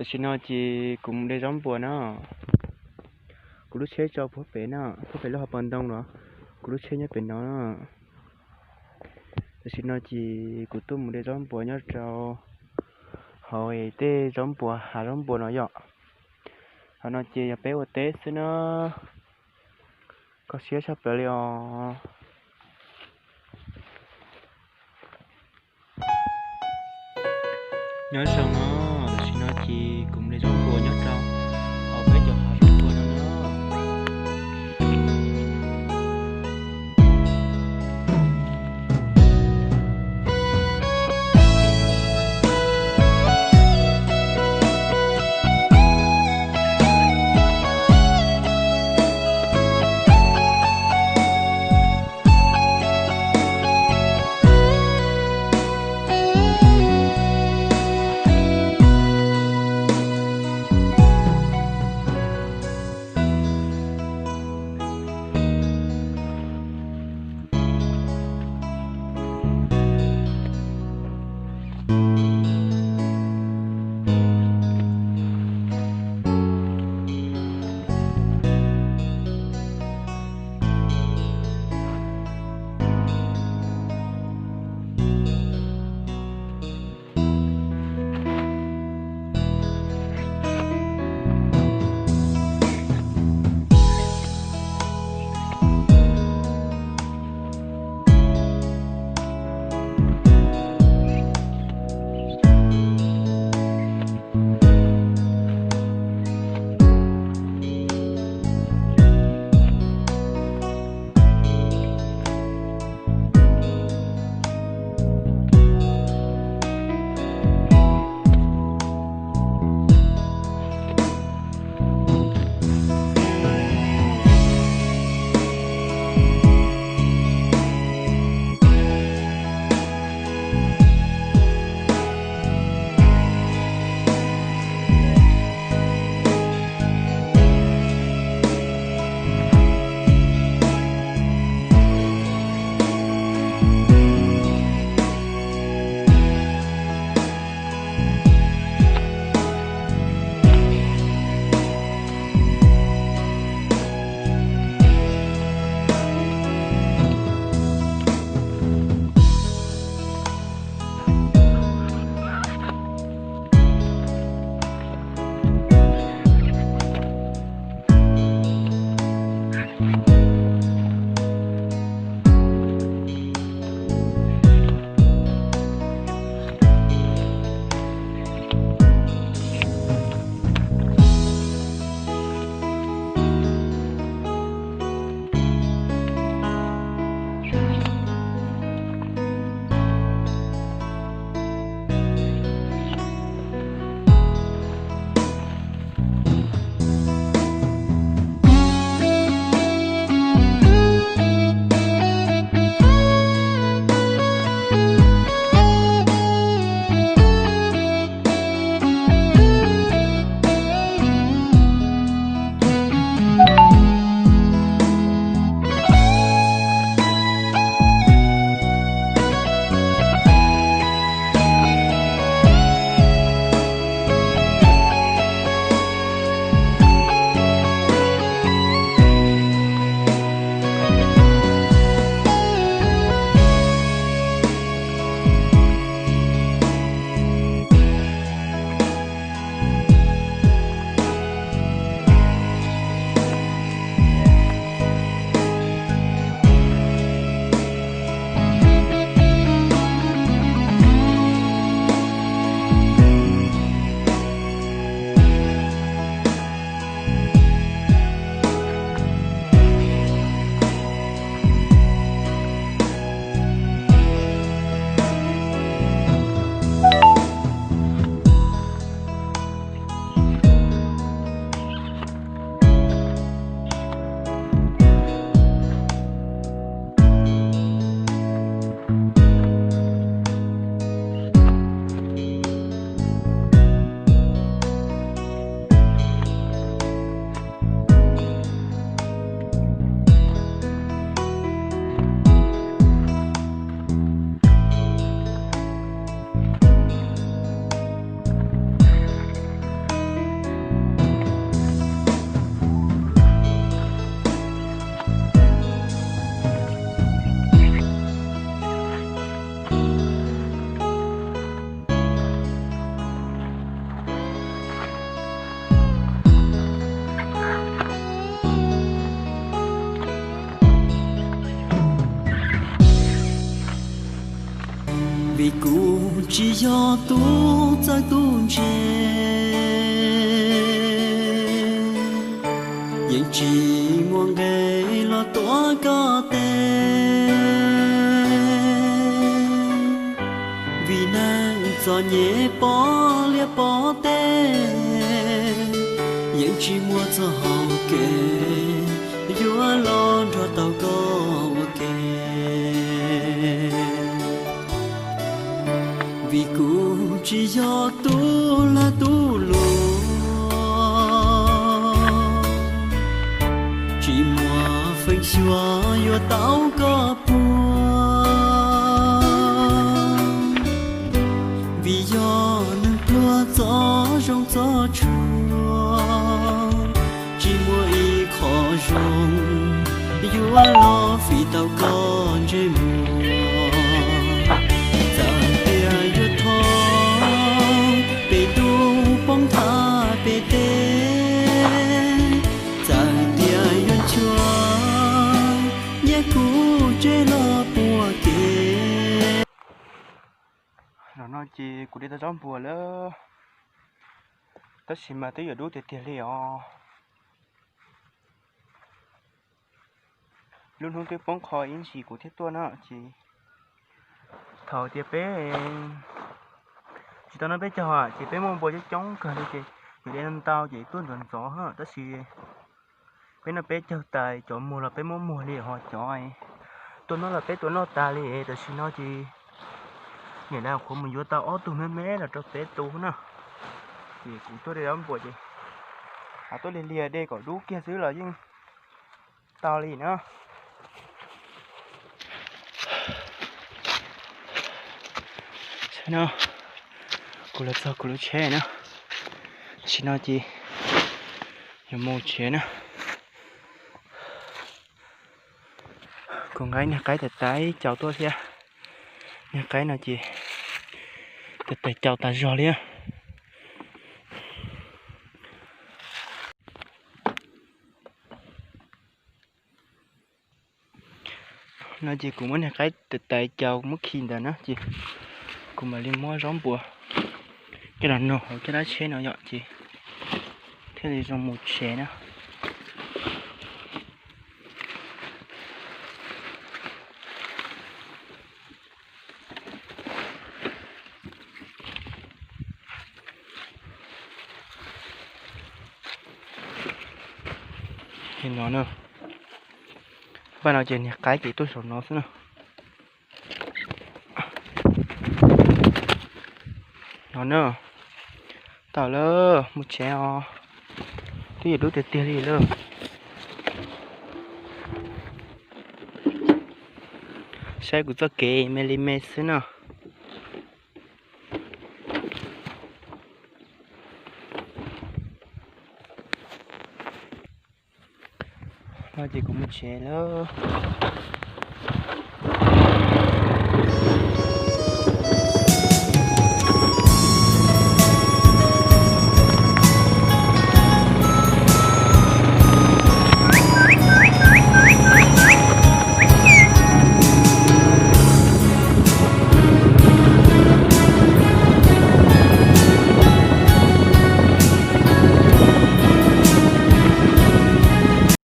Tam sim no ces kuv mus de zaub npua no. Kuv lub tsheb tso puag pem no, puag pem lub hauv paus ntoo los, kuv lub tsheb nyob pem no. Tam sim no ces kuv tuaj mus de zaub npua nyob rau hauv tej zaub npua, hav zaub npua no yom. Hauv no ces yog peb ua teb xwb na. Kho siab tshaj plaws li os. Nyob zoo no, tam sim no ces kuv mus de zaub npua nyob rau hauv peb cov hav zaub npua no na. Kuv tsis yog tub txawj tub ntse, yeej tsis muaj nqe los tuav koj tes. Vim neeg txom nyem pom liaj pom teb, yeej tsis muaj txoj hau kev yuav los nrog tau koj ua ke. Vim kuv tsis yog tub lag tub luam, tsis muaj feem xyuam yuav tau koj puag. Vim yog neeg pluag txoj zoo txoj tsuag, tsis muaj ib qho zoo yuav los fij tau koj ntsej muag. Txawm tias yuav thoob pem ntuj poob thaj pem teb, txawm tias yuav nchuav nyiaj kuv tseg los puag kev. Zaum no ces kuv de tau zaub npuas lawm, tab sis mas twb yuav dub tiag tiag li os. Lub hnub twb poob qho ib ntsis kuv thiaj tuaj no ces thaum tias peb tsis tau noj peb caug ces peb muaj npua coob coob kawg li ces nws de ntau ces tuaj ntxov ntxov, tab sis peb noj peb caug tas cov muag los peb muab muag li ho cov tuaj noj los peb tuaj noj tas li. Tam sim no ces niam lawv qhuav mus yuav tau ob tug me me los rau peb tu na, ces kuv tuaj de zaub npuas ces tuaj lig lig de kom dub kiag xwb los yeej tau li na. Saib no, kuv los txog kuv lub tsheb na, tam sim no ces yuav mus tsev na. Kuv nqa niag qaib tais tais cau tuaj thiab, niag qaib no ces tais tais cau tas zog li. No ces kuv muab niag qaib tais tais cau muab khi ntawd na ces kuv mam li muab zaub npuas coj los nug hauv caj dab tsheb no yom ces thiaj li zoo mus tsev na. No na, paj no ces niag qaib ces tuaj saum no xwb na. No na, tau lawm, mus tsev os, twb yuav dub tiag tiag li lawm. Saib kuv txoj kev me li me xwb na. No ces kuv mus tsev lawm.